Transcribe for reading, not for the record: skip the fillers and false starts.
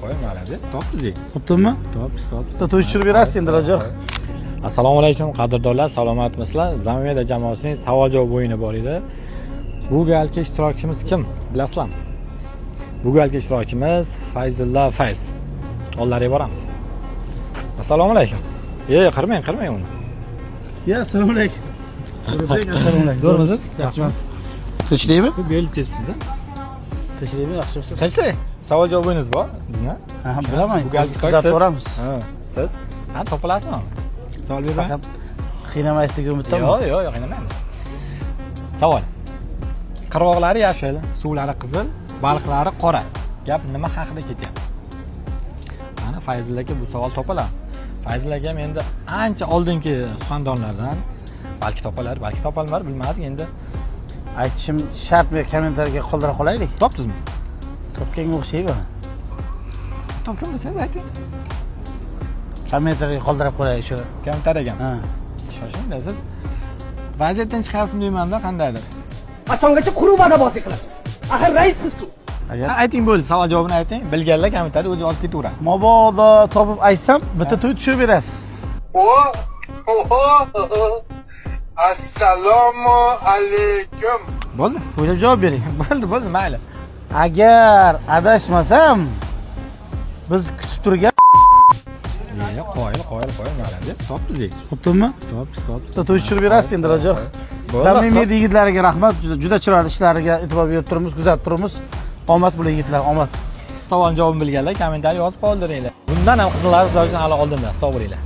Qo'y, молодец, topdingiz. Topdimmi? Topdingiz, topdingiz. Bitta to'y tushirib berasiz endi, Rajoq. Assalomu alaykum, qadrdonlar, salomatmisizlar? Zamoyda jamoasining savol javob o'yini bor edi. Bu galgi ishtirokchimiz kim, bilasizlarmi? Bu galgi ishtirokchimiz Fayzulla Fayz. Oldilariga boramiz. Assalomu alaykum. Qirmang, qirmang uni. Ya, assalomu alaykum. Assalomu alaykum. Zo'rmisiz? Yaxshimi? Tinchlikmi? Ko'p berilib ketibsizda. Tinchlikmi, yaxshimisiz? Tinchlik. Savol javob o'yinimiz bor bizni. Ha, bilaman. Bu galgi ishtirokchi Kuzatib siz. boramiz. Ha, siz ha, topilasizmi? Savol bermang. Faqat qiynamaysiz umiddaman. Yo'q, qiynamaymiz. Savol. Qirg'oqlari yashil, suvlari qizil, baliqlari qora. Gap nima haqida ketyapti? Mana, Fayzulla aka, bu savol topiladi. Fayzulla akam endi ancha oldingi suxandonlardan, balki topilar, balki topolmar, bilmadik endi. Aytishim shartmi, kommentariyga qoldira qolaylik. Topdingizmi? Topganga o'xshayman. Topgan bo'lsangiz, ayting. Kommentariyga qoldirib qo'yaylik shuni. Kommentariyaga. Ha. Shoshmang, siz vaziyatdan chiqyapsizmi deymanda qandaydir. Qachongacha quruq va'dabozlik qilasiz? Axir rais sizku. Agar Ha, ayting, bo'ldi, savol javobini ayting. Bilganlar kommentariya o'zi yozib ketaveradi. Mabodo topib aytsam, bitta to'y tushirib berasiz. Assalomu alaykum. Bo'ldi? O'ylab javob bering. Bo'ldi, mayli. Agar adashmasam, biz kutib turgan Qoyil, qoyil, qoyil, молодец, topdingiz. Topdimmi? Topdingiz, topdingiz. Bitta to'y tushirib berasiz endi, Rajoq. Bo'ldi. Samimiy yigitlariga rahmat. Juda, juda chiroyli ishlariga e'tibor berib turibmiz, kuzatib turibmiz. Omad bular, yigitlar, omad. Savol javobini bilganlar kommentariy yozib qoldiringlar. Bundan ham qiziqlari sizlar uchun hali oldinda. Sog' bo'linglar.